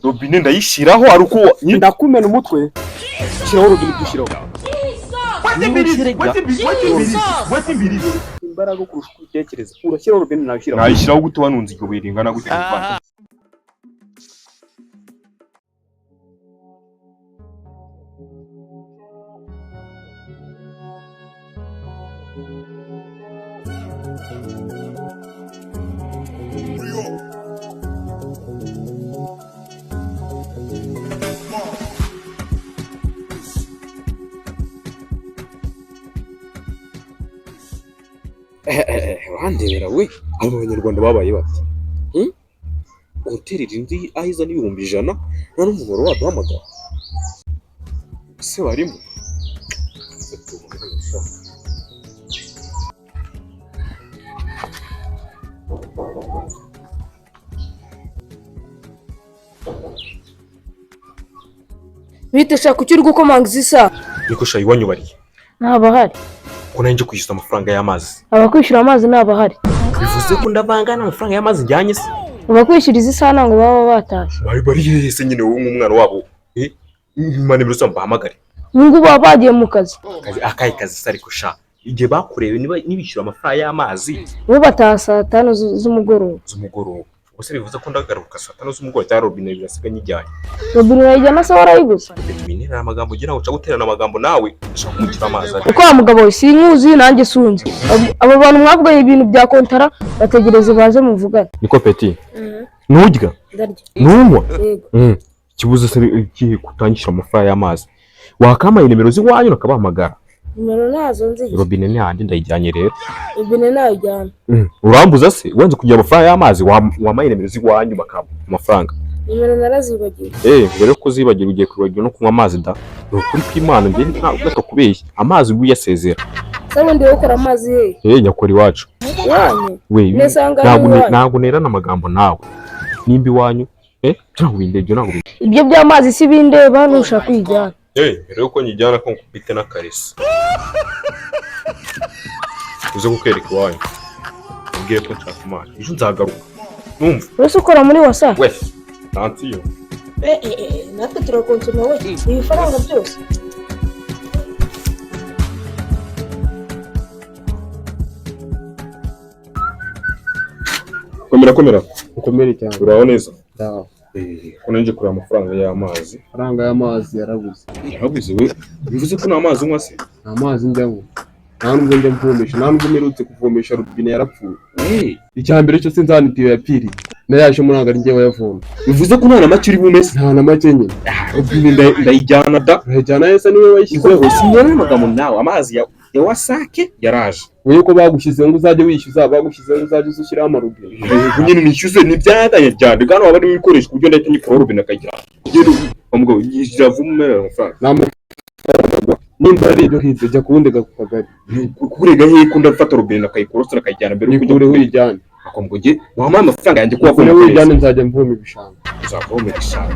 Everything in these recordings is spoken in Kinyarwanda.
Robine ndayishyiraho ari uko Ndakumena umutwe. Shyiraho robine ibyo ushyiraho. Imbaraga kurusha uko ubitekereza. Urashyiraho robine nawe ushyiraho. Nayishyiraho gute wanunze iryo buye ringana gute mu Rwanda? Urandebera we, abo banyarwanda babaye bate? Hoteli indi aho izana 100,000, nta n'umuntu waduhamagara se barimo. Bite shaka kuki uri gukomanga izi saha? Niko shayi wanyubariye. Ntabahari. Ko nanjye kwishyuza amafaranga y'amazi. Abakwishyura amazi ntabahari. Bivuze ko ndavanga n'amafaranga y'amazi njyanye se? Abakwishyura izi saha ntabwo baba batashye. Bari bari hehe se nyine wowe nk'umwana wabo? Nyuma nimero zabo mbahamagare. Ubu ngubu baba bagiye mu kazi. Kazi akahe kazi se ariko sha? Igihe bakurewe nibishyura amafaranga y'amazi. Bo bataha saa tanu z'umugoroba. Z'umugoroba. Ubwo se bivuze ko ndagaruka saa tanu z'umugoroba cyangwa robine birasiga nyijyanye? Robine urayijyana se warayiguze? Winterera amagambo ugira ngo uca guterana amagambo nawe ushaka kumukira amazi ariko. Uko wa mugabo we sinkuzi nanjye sunze. Abo bantu mwavuganye ibintu bya kontara bategereze baze muvugane. Niko peti. Nturya? Ndarya. Ntunywa? Yego. Ikibuzo se ikihe kutangisha amafaranga y'amazi? Wakamaye nimero z'iwanyu nakabahamagara. Nimero nazo nzi. Robine ni handi ndayijyanye rero. Robine nayijyana. Urambuza se wanze kugira amafaranga y'amazi wamaye nimero z'iwanyu bakaba amafaranga. Nimero narazibagiwe. Mbere yo kuzibagira ugiye kwibagirwa no kunywa amazi da. Ni ukuri kw'Imana njye ntabwo kubeshya. Amazi ubu yasezera. Se bundi wowe ukora amazi he? Nyakora iwacu. Iwanyu? We, ntabwo nerana amagambo nawe. Nimba iwanyu, ntabwo bindebye ntabwo. Ibyo by'amazi si bindeba nushaka kuyijyana. Mbere yuko nyijyana ko nkubite n'akaresi. Uze kukwereka iwanyu. Mbwiye ko nshaka amazi. Ejo nzagaruka. Numva. Wese ukora muri WASAC? We. Tansiyo. Natwe turakonsoma we. Ibifaranga byose. Komera komera. Ukomere cyane. Uraho neza? Ndaho. Ko nanjye kureba amafaranga y'amazi. Amafaranga y'amazi yarabuze. Yarabuze we. Bivuze ko nta mazi unywa se? Nta mazi njyamo. Nta nubwo njya mvomesha, nta nubwo mperutse kuvomesha robine yarapfuye. Icya mbere cyo sinzana itiyo yapfiriye. Nayaje muri anga njye wayavoma. Bivuze ko nta na make uri bumese? Nta na make nyine. Robine ndayijyana da. Urayijyana yese niwe wayishyizeho. Sinyana amagambo nawe amazi ya WASAC yaraje. Wowe ko bagushyizeho ngo uzajye wishyuza, bagushyizeho ngo uzajye ushyiraho amarobine. Yego nyine nishyuze ni byadanye cyane. Kandi waba arimo ibikoresho ku buryo ndahita nyikuraho robine akayijyana. Ngende umugabo yishyura vuba umera amafaranga. Nta mafaranga. Nimba ari ibyo ngibyo jya kuwundega ku kagari. Kurega hehe ko ndafata robine akayikorosa akayijyana mbere y'uko ujya uyijyana. Akomgo nge wampaye amafaranga yanjye ko wavoma. Nikureho uyijyane nzajya mvoma ibishanga. Uzavoma ibishanga.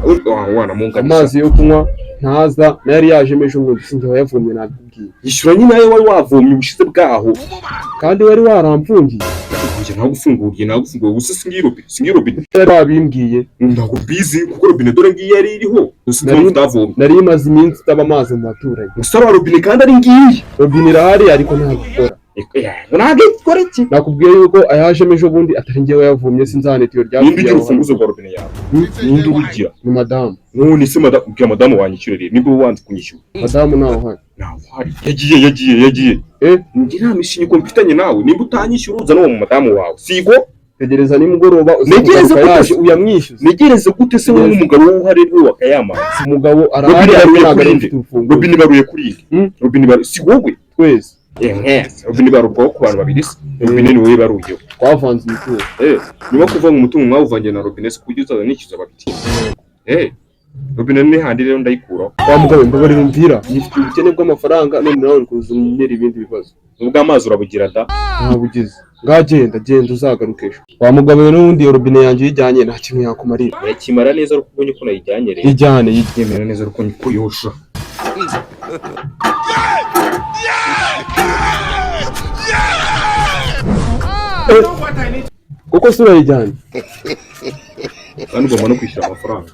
Wanamunganisha. Amazi yo kunywa ntaza na yari yaje ejo bundi sinjye wayavomye nabikubwiye. Yishyura nyine ayo wari wavomye ubushize bwaho. Kandi wari waramfungiye. Njye nagufunguriye nagufunguye gusa singiye robine robine. Yari wabimbwiye. Ntabwo mbizi kuko robine dore ngiyi yari iriho. Gusa Nari imaze iminsi itaba amazi mu baturanyi. Gusa robine kandi ari ngiyi. Robine irahari ariko ntabwo ikora. Ntabwo ikora iki? Nakubwiye yuko ayajemo ejo bundi atari njyewe wayavomye sinzahana itiyo ryapfuye. Ninde ugira urufunguzo rwa robine yawe? Ninde urugira? Ni madamu. None se madamu, ubwira madamu wanyishyura rero nimba wanze kunyishyura. Madamu ntawe uhari. Ntawe uhari. Yagiye. Njye nta mishinga mfitanye nawe nimba utanyishyura uzana uwo madamu wawe. Sigo? Tegereza nimugoroba Negereze yaje uyamwishyuze. Negereze gute se wowe n'umugabo we uhari we wakayamaza? Umugabo arahari ariko ntabwo ari ufite urufunguzo. Robine ibaruye kuri iyi. Robine ibaruye si wowe? Twese. Robine ibarurwaho ku bantu babiri se. Robine ni wowe ibaruyeho. Twavanze imitungo. Nyuma yo kuvanga umutungo mwawuvangiye na robine se kuburyo uzaza nishyuza babiri. Robine ni handi rero ndayikuraho. Wa mugabo mbabarira umvira. Nifite ubukene bw'amafaranga none nawe uri kuza unyera ibindi bibazo. Ubwo amazi urabugira da? Ntabugize. Ngagenda genda uzagaruke ejo. Wa mugabo we n'ubundi iyo robine yanjye uyijyanye nta kintu yakumarira. Yakimara neza ariko ubonye ko nayijyanye rero. Ijyane yemera neza ariko nyikuyosha. Kuko si urayijyanye. Kandi ugomba no kwishyura amafaranga.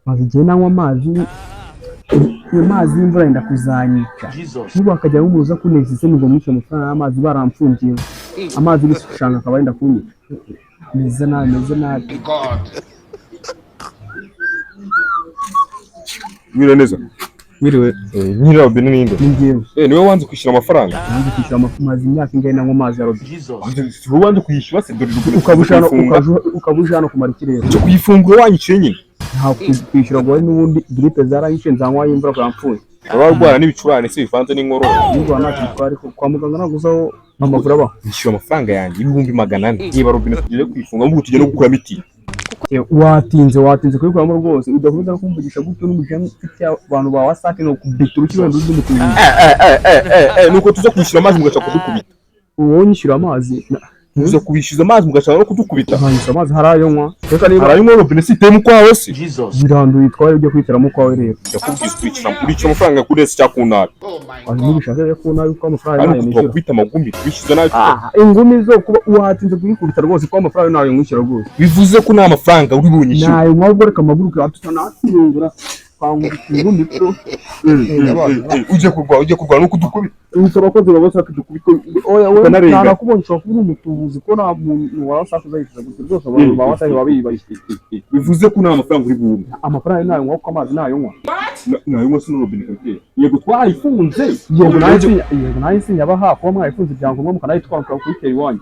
Maze igihe nanywa amazi, ayo mazi y'imvura yenda kuzanyica. N'ubu hakajya nk'umuntu uza kuneza isoni ngo mwishyure amafaranga y'amazi, baramfungiye amazi y'ibishanga akaba yenda kunyica. Meze nabi, meze nabi. Mwiriwe neza. Wiriwe. Nyiri robine ninde? Ni njyewe. Niwe wanze kwishyura amafaranga? Nanze kwishyura amazi, imyaka ingahe nanywa amazi ya robine? Si wowe wanze kuyishyura se? Dore robine. Ukaba uje hano kumara ikirere. Cyo kuyifungura wanyishyuye nyine. Nta kwishyura ngo wowe n'ubundi giripe zaranyishe, nzanywa y'imvura kugira mpfuye. Uraba urwara n'ibicurane se bivanze n'inkorora? N'ubwo ntacyo bitwara, ariko kwa muganga ntabwo uzaho amavura abaho. Nishyura amafaranga yanjye 400,000. Niba robine tugiye kuyifunga, ahubwo tugiye no gukuramo itiyo. Watinze, watinze kubikuramo rwose. Udakomeza no kumvugisha gutyo n'umujinya mfite abantu ba WASAC ni ukubita urushyi wenda uzi umutuzi. Nuko tuza kwishyura amazi mugashaka kudukubita. Wowe nyishyura amazi. Tuza kubishyuza amazi mugashaka no kudukubita. Nkanyishyura amazi hari ayo nywa? Reka niba Harayanywa, robine si iteye mu kwawe se? Biranduye, itwaye ujya kwitiramo ukwawe rero. Ndakubwiza, urishyura amafaranga kuri ese cyangwa ku nabi. Ayo ntibishaka rero ko nabi kuko amafaranga Ariko nayo nishyura. twakubita amagumi twishyuza nabi. Ingumi zo kuba watinze kuyikubita rwose, kuko amafaranga nayo mwishyura rwose. Bivuze ko nta mafaranga uri bunyishyure. Nayo nywa ubwo, reka amaguruke tutanatiyungura twangurika ingumi byo. Ujye kurwara, ujye kurwara nuko udukubita. Ubwo abakozi ba WASAC dukubita, oya we. Ukanarenga. Ntanakubonye, ushobora kuba uri umutubuzi ko nta muntu wa WASAC uzayishyura gusa rwose, abantu ba WASAC baba biyubashye. Bivuze ko nta mafaranga uri bumpe. Amafaranga nayo nywa kuko amazi nayo nywa. Nayo nywa sino robine kabiteye. Yego twarayifunze. Yego nanjye sinyabaha kuba mwayifunze ibyangombwa mukanayitwara mukayitera iwanyu.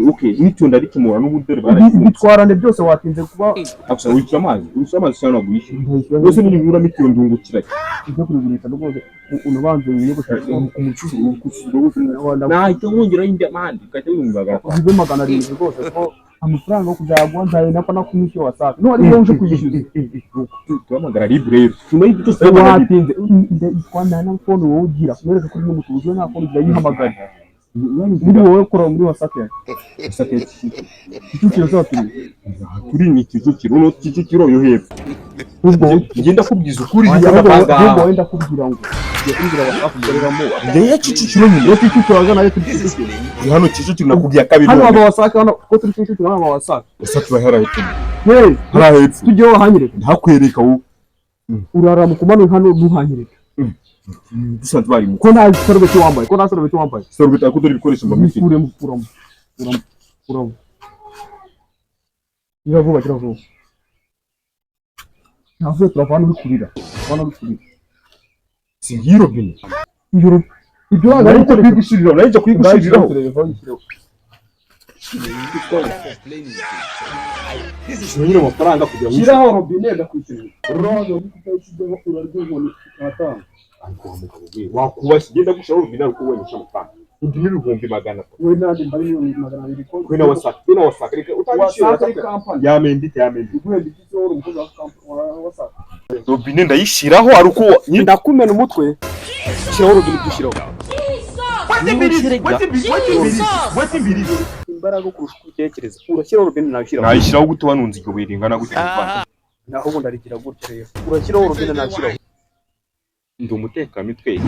Okay, n'icyo ndarikemura n'ubundi dore barayifunze. Bitwarane byose, watinze kuba. Gusa wishyura amazi, wishyura amazi cyangwa ntabwo wishyura? Rwose nibura mitiyo ndungukira. Ibyo kurigurisha rwose, unabanze wiyogosheshe. Umucuruzi nahita nkongeraho indi amande ugahita wiyumvaga. Bibe 700 rwose, ko amafaranga yo kuzayaguha nzayenda nakumwishyura WASAC no ari wowe uje kuyishyuza. Tuhamagara RIB rero nyuma y'ibyo byose, tuhamagara RIB. Watinze nta na phone wowe ugira, mwereka ko uri n'umutubuzi we, nta phone ugira yihamagara muri wowe ukora muri WASAC yawe. WASAC ya Kicukiro. Kicukiro se waturiye? Turi ni Kicukiro, no Kicukiro yo hepfo. Ubwo Ngenda kubwiza ukuri. Ahubwo wowe ndakubwira ngo ugiye kumbwira WASAC ukoreramo. Njye Kicukiro nyine. Iyo Kicukiro wagana nayo turi Kicukiro. Hano Kicukiro nakubwiye kabiri. Hano haba WASAC, hano ko turi Kicukiro hano haba WASAC. WASAC iba hariya hepfo. Hey! Hariya hepfo. Tujyeho wahanyereka. Ntakwereka wowe. Urara mu kumano hano ntuhanyereka. Dusanzwe bari mu Ko nta sarubeti wambaye, ko nta sarubeti wambaye? Sarubeti ariko dore ibikoresho mba mfite. Kuremo, kuramo, kuramo, kuramo. Gira vuba, gira vuba. Ntavuye, turava hano uri kurira, hano uri kurira. Si ngiyi robine? Iyo ibyo wanga Nari ngiye kuyigushiriraho, nari ngiye kuyigushiriraho. Shyira nyine amafaranga kugira ngo Shyiraho robine ndakwishyurira. Rodo utayishyizeho urarya inkoni uratanga. Ariko wa mugabo we, wakubashye, genda gushyiraho robine ariko ubonyesha amafaranga undi n'300,000. We nandi mbari 200,000 ko. Twe na WASAC, twe na WASAC, reka utangishyura. WASAC ari company. Yamendite, yamendite. Iguhemba iki se wowe umukozi wa company wa WASAC? Robine ndayishyiraho ari uko Ndakumena umutwe. Shyiraho robine, dushyiraho. Imbaraga kurusha uko ubitekereza. Urashyiraho robine nashyiraho. Nayishyiraho gute wanunze iryo buye ringana gutya muvandi? Naho ubundi arigira gutya rero. Urashyiraho robine nashyiraho. Ndi umutekamitwe.